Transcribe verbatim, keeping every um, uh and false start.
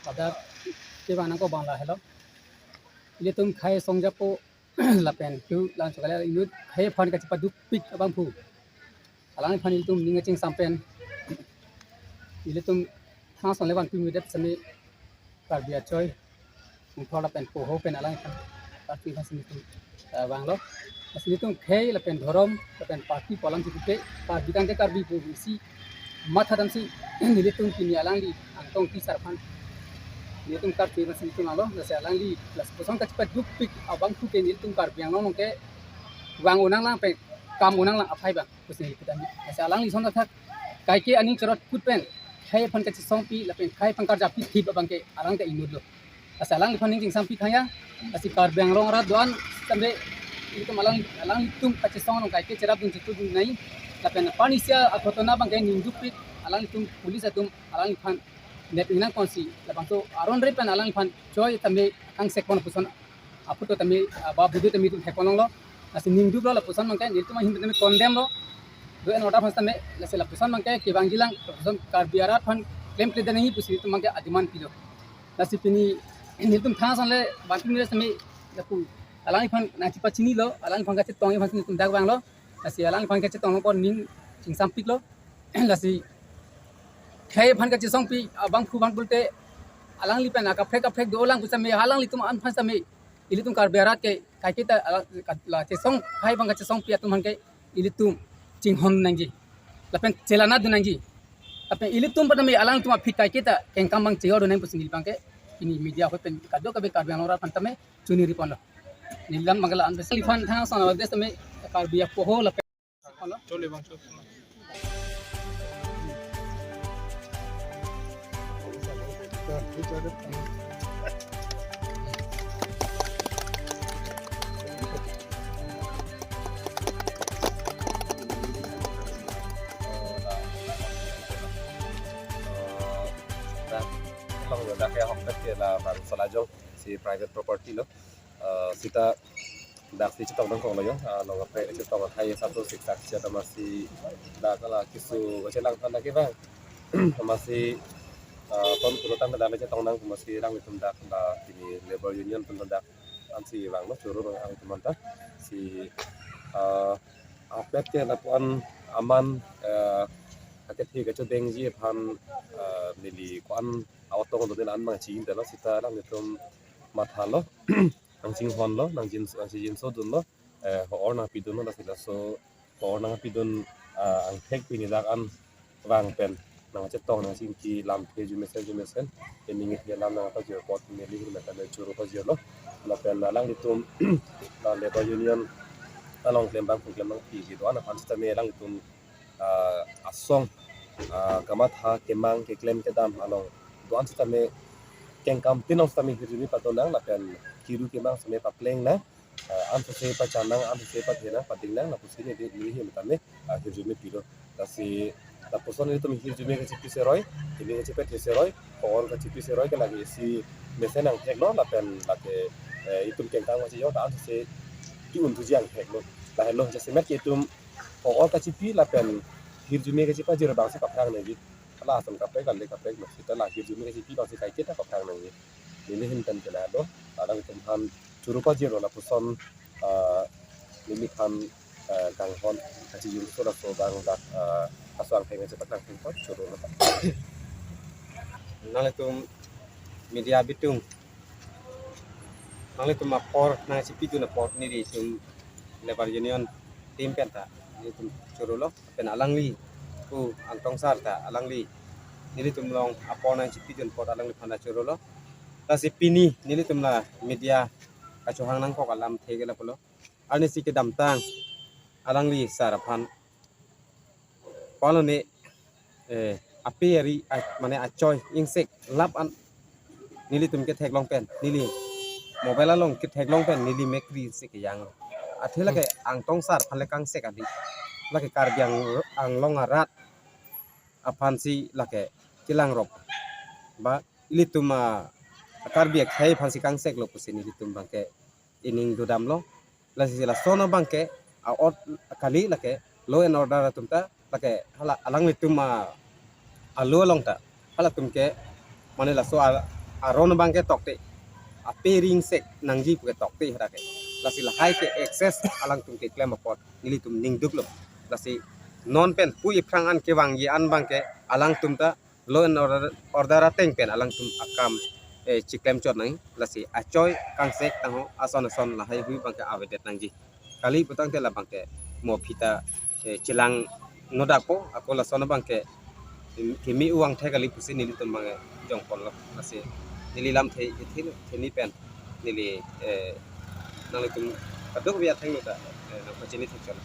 Pada kevang nangkok abang lahelo. Ilitum khei song japo lapen tu lang chokale inut khei aphan kachepadukpik abangphu. Alangphan ilitum ning kachingsam pen ilitum thang asonle vanpi midet semi Karbi achoi, Mungthor lapen Poho pen alangphan party aphan semi tum, eh, vanglo. Lasi ilitum khei lapen dhorom lapen party pu alam chipupe, Karbi tangte Karbi pu isi matha damsi ilitum pini alangli Angtong Ingti sar aphan ilitum karti aphan semi tum vanglo. Lasi alangli lapuson kachepadukpik abangphu ke ilitum Karbi Anglong ke vang-un nanglang pen kam-un nanglang aphai abang pusi ilitum. Lasi alangli ason athak kaike aning chorot kut pen khei aphan kachesongpi lapen khei aphan karjappi thip abang ke alang ke inutlo. Lasi alangliphan ning chingsam pi thangya. Lasi Karbi Anglong arat do-an sampai ilitum alang, alanglitum kachesong along kaike cherapdun chitudun nai. Lapen aphan isi aghotona abang ke ningdukpik, alanglitum police atum alangliphan nep inang konsi labangso aron re pen alangliphan choi tame kangsek pon lapuson aphuto tame, ah, ba budu tame tum thek pon longlo. Lasi ningduklo lapuson abang ke nelitum ahin tame condemn lo. Do and order aphan tame, lasi lapuson abang ke kevangjilang lapuson Karbi arat aphan klemkledet nangji pusi nelitum abang ke ademand pilo. Lasi pini nelitum thang asonle vanpi midet semi lapu alangliphan nangchepachinilo, alangliphan kachetongji aphan si nelitum dak vanglo. Lasi alangliphan kachetong apot ning chingsampiklo. Lasi khei aphan kachesongpi abangphu abang pulote alangli pen akaprek kaprek dolang pu semi alanglitum aphan semi ilitum Karbi arat ke kaiketa ala, la chesong khei aphan kachesongpi atum aphan ke ilitum chinghon nangji lapen chelanadun nangji. Lapen ilitum pen tame alangtum aphi kaiketa kengkam abang chejordun nang pusi neli abang ke pini media ahoi pen kadokave Karbi Anglong arat aphan tame chuniri ponlo. Neli alam abang ke la-an besi liphan thang asonle des tame Karbi apoho lapen Chole bang, chole. Nah, along yo dak ya hom dak ya la bang Solajong si private property lo. Eh, sita dak si chetong nangkoklo yo, ah, along kaprek chetong athai satu siksak siya ta masi dak la keso kachelang aphan dak kevang. Masi, ah, ton pulo tang dak le chetong nang masi alanglitum dak la pini labour union pen dak ansi vanglo choro abang alanglitum anta si, ah, apet ke lapu-an aman, eh, akethe kachodengji aphan, eh, neli ko-an aotong do den an abang chinine lo sita alanglitum mathalo. Nangchinghonlo, nangjin, nangchijinsodunlo, eh, ho-or nangpidunlo, lasi laso ho-or nangpidun, ah, angthek pini dak an vang pen nangchetong nangchingki lamthe arjumesen arjumesen, ening isi alam nangpajir apot neli ahirmeta neli choro pajirlo. Lapen alanglitum la labour union along klembang pu klembangpi kedo-an aphan sitame alanglitum, ah, asong, ah, kamatha kemang keklem kedam along do-an sitame kengkam tin along sitame hirjume padonang lapen kiru kemang sitame papleng nang, ah, ansose pachan nang, ansose pathe nang, pading nang, lapusi neli, neli ahirmeta tame, ah, hirjume pilo. Lasi lapuson nelitum hirjume kachepi seroi, keme kachepet seroi, ho-or kachepi seroi ke lake isi mesen angtheklo lapen lake, eh, itum kengkam kachejor ta ansose ki-un thuji angtheklo. Lahelo jasemet ke itum ho-or kachepi lapen hirjume kachepajir abangsi kaphrang nangji. Hala ason kaprek, kali kaprek, masi ta la hirjume kachepi abangsi kaiketa kaphrang nangji. Neli ahin pen ke lahelo, alanglitum aphan choro pajirlo lapuson, ah, neli aphan, ah, kanghon kachijinso laso abang dak, ah, aso angthek nangchepatang pen chorolo. Nanglitum media abitung, nanglitum apor nangchepidun apot nelitum labour union team pen ta nelitum chorolo, pen alangli pu Angtong sar ta alangli nelitum along apor nangchepidun apot alangliphan ta chorolo. Lasi pini nelitum la media kachohang nangkok alamthe ke lapulo. Arnisi kedamtang alangli sar aphan ko-an lone, eh, ape ari, a-, mane achoi ingsek lap an nelitum ketheklong pen, neli mobile along ketheklong pen neli mekri si kejang. Athe lake Angtong sar aphan le kangsek adi, lake Karbi Ang-, Anglong arat aphansi lake kelangrop. Ba ilitum a Karbi akhei aphansi kangseklo pusi nelitum abangke ening dodamlo. Lasi lason abangke a-ot kali lake law and order atum ta lake hala alanglitum a alo along ta halatum ke mane laso a aron abang ke tokte, ape ringsek nangji pu ke tokte hadak ke. Lasi lahai ke excess alangtum keklem apot nelitum ningduklo. Lasi non pen pu iphrang an kevangji an abang ke alangtum ta law and order, order ateng pen alangtum akam, eh, chiklem chot nang. Lasi achoi kangsek tangho ason ason lahai hui abang ke avedet nangji. Kali putangte labang ke mo aphi ta, eh, chelang nodak po, ako lason abang ke kimi uang the kali pusi nelitum abang ke jongponlo. Lasi neli lamthe ithil theni pen neli, eh, nanglitum kadokave athengno ta, eh, nangpachini thekchot.